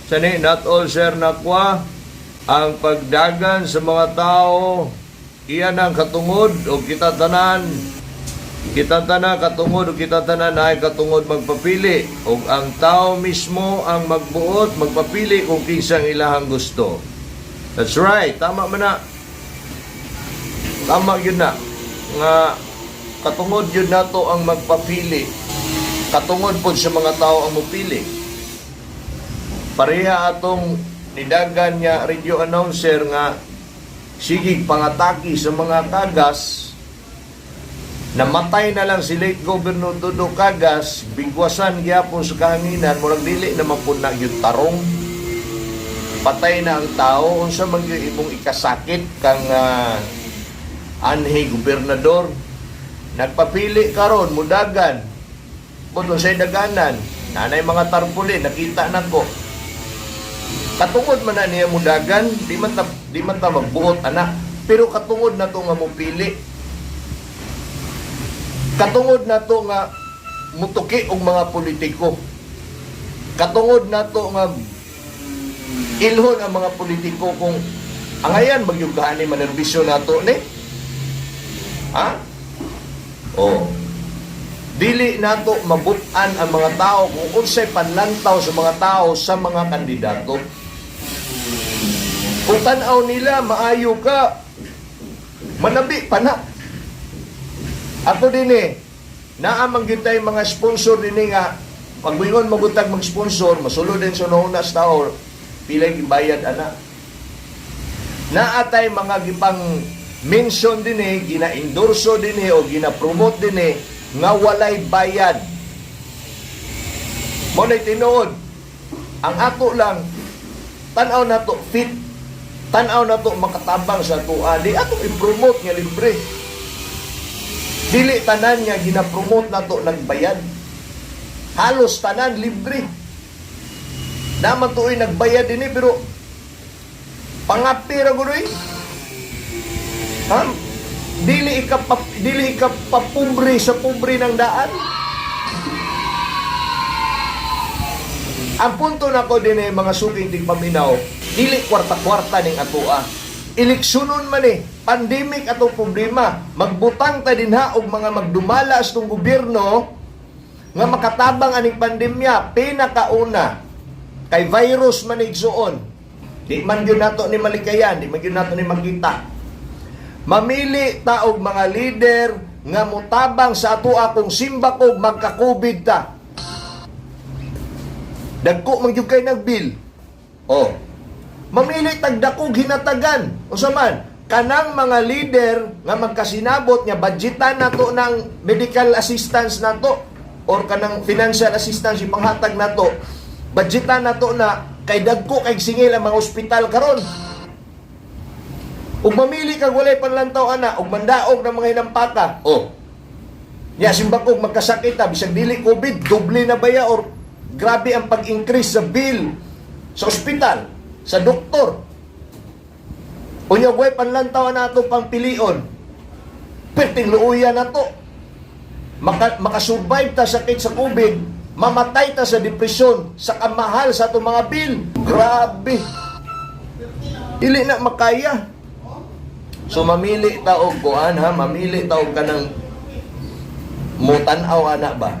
Sani, not all, sir, nakwa ang pagdagan sa mga tao, iyan ang katungod o kita tanan katungod o kita tanan ay katungod magpapili og ang tao mismo ang magbuot magpapili kung kinsang ilahang gusto. That's right, tama man na. Tama yun na nga katungod yun nato ang magpapili, katungod pod sa mga tao ang mupili. Pareha atong nidagan niya radio announcer nga sige pangatake sa mga Cagas. Namatay na lang si late Governor Dodo Cagas, bigwasan gyapon sa kahanginan, murag dili naman pud na gyud tarong. Patay na ang tao, unsa man gyud imong ikasakit kang anhi gobernador? Nagpapili karon, mudagan. Kung say daganan, nanay mga tarpaulin, nakita nako. Katungod man na niya mudagan, di man ta magbuot ana. Pero katungod na to nga mupili. Katungod na to nga mutuki og mga politiko. Katungod na to nga ilhon ang mga politiko kung angayan magyugahan ni manerbisyo nato ni. Ha? Oh. Dili nato mabut-an ang mga tao kung unsay panlantaw sa mga tao sa mga kandidato. Kung tan-aw nila maayo ka, manabi pa na. Ako din eh, naa man gyud tay mga sponsor din eh nga pag moingon magutag mag-sponsor, masulod din sa una sa tao, pilay gibayad ana. Naa tay mga gipang mention din eh, gina-endorso din eh, o gina-promote din eh, nga walay bayad. Mo na'y tinuod. Ang ato lang, tan-aw nato fit, tan-aw nato makatabang sa atoa, di ato i-promote nga libre. Dili tanan nga gina-promote nato nagbayad. Halos tanan libre. Naman tuoy nagbayad din eh, pero pangapi ra gud eh. Ha? Dili ika papobre sa pobre ng daan. Ang punto nako din eh, mga suking tigpaminaw, dili kwarta-kwarta ning atoa. Eleksyonon man eh, pandemic atong problema. Magbutang ta dinha og mga magdumala sa tong gobyerno nga makatabang aning pandemya, pinakauna kay virus man igsuon. Di man gyud nato ni malikayan, di man gyud nato ni makita. Mamili ta og mga leader nga motabang sa atoa kung simbakog magka-COVID ta. Dagko man gyud kay nagbill. Oh. Mamili tag dakog hinatagan. Unsa man? Kanang mga leader nga magkasinabot nga budgetan nato ng medical assistance nato or kanang financial assistance ipanghatag nato. Budgetan nato na kay dagko kay singil ang mga ospital karon. Ug mamili kag walay panlantaw ana ug mandaog ng mga hinampaka. Oh. Nya simbakog magkasakit ta bisag dili COVID, doble na baya or grabe ang pag-increase sa bill sa ospital, sa doktor. Unya way panlantaw nato pang pilion. Perting luuya na to. Makasurvive ta sakit sa COVID, mamatay ta sa depresyon, sa kamahal sa atong mga bill. Grabe. Dili na makaya. So mamili ta og kuan ha, mamili ta og kanang mutan-aw ana ba.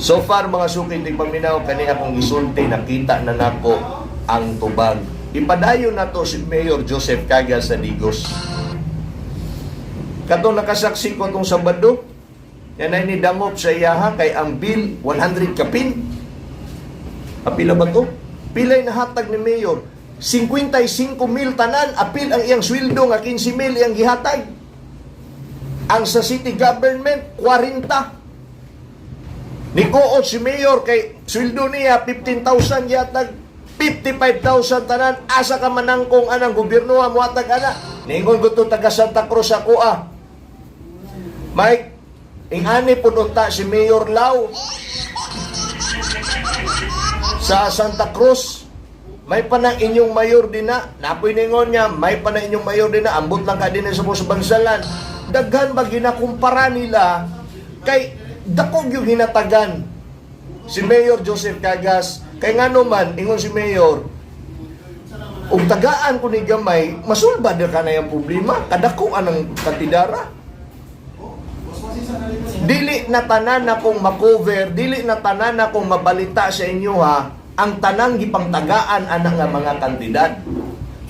So far, mga suki tigpaminaw, kani akong gisulti, nakita na nako ang tubag. Ipadayon na to si Mayor Joseph Cagas sa Digos. Katong nakasaksi ko tong Sabado, yan ay nidangop sa iyaha kay ang bill 100 kapin. Apila ba to? Pilay nahatag ni Mayor? 55 mil tanan, apil ang iyang sweldo nga 15 mil iyang gihatag. Ang sa city government, 40. Nikuot si Mayor kay sweldo niya 15,000 gihatag, 55,000 tanan. Asa ka manangkong anang gobyerno mohatag ana? Ningon ko to taga Santa Cruz ako ah. Mike, ingani pud unta si Mayor Lau sa Santa Cruz. May pa ng inyong mayor din na. Napoy ningon niya, may pa na inyong mayor din na. Ambot lang ka din sa sa bangsalan. Daghan ba ginakumpara nila kay dakog yung hinatagan. Si Mayor Joseph Cagas, kay ngano man ingon si Mayor, ug tagaan ko ni gamay, masulbad na ka na yung problema, kadakuan ang kantidara. Dili na tanan na kong makover, dili na tanan na kong mabalita sa inyo ha, ang tanang gipangtagaan ana nga mga kantidad.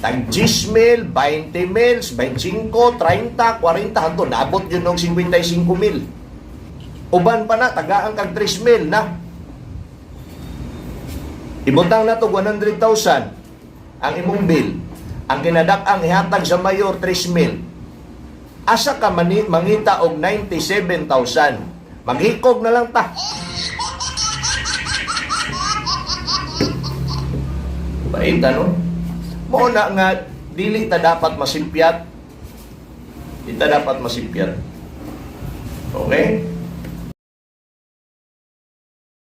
Tag 10 mil, 20 mils, 25, 30, 40, hangtod naabot yun og 55 mil. Uban pa na, tagaan kag 3 mil na. Ibutang na to 100,000 ang imong bill. Ang kinadak-ang ihatag sa mayor 3 mil. Asa ka mangita og 97,000? Maghikog na lang ta. Bait, ano? Mao na nga dili ta dapat masimpyat. Di ta dapat masimpyat. Okay?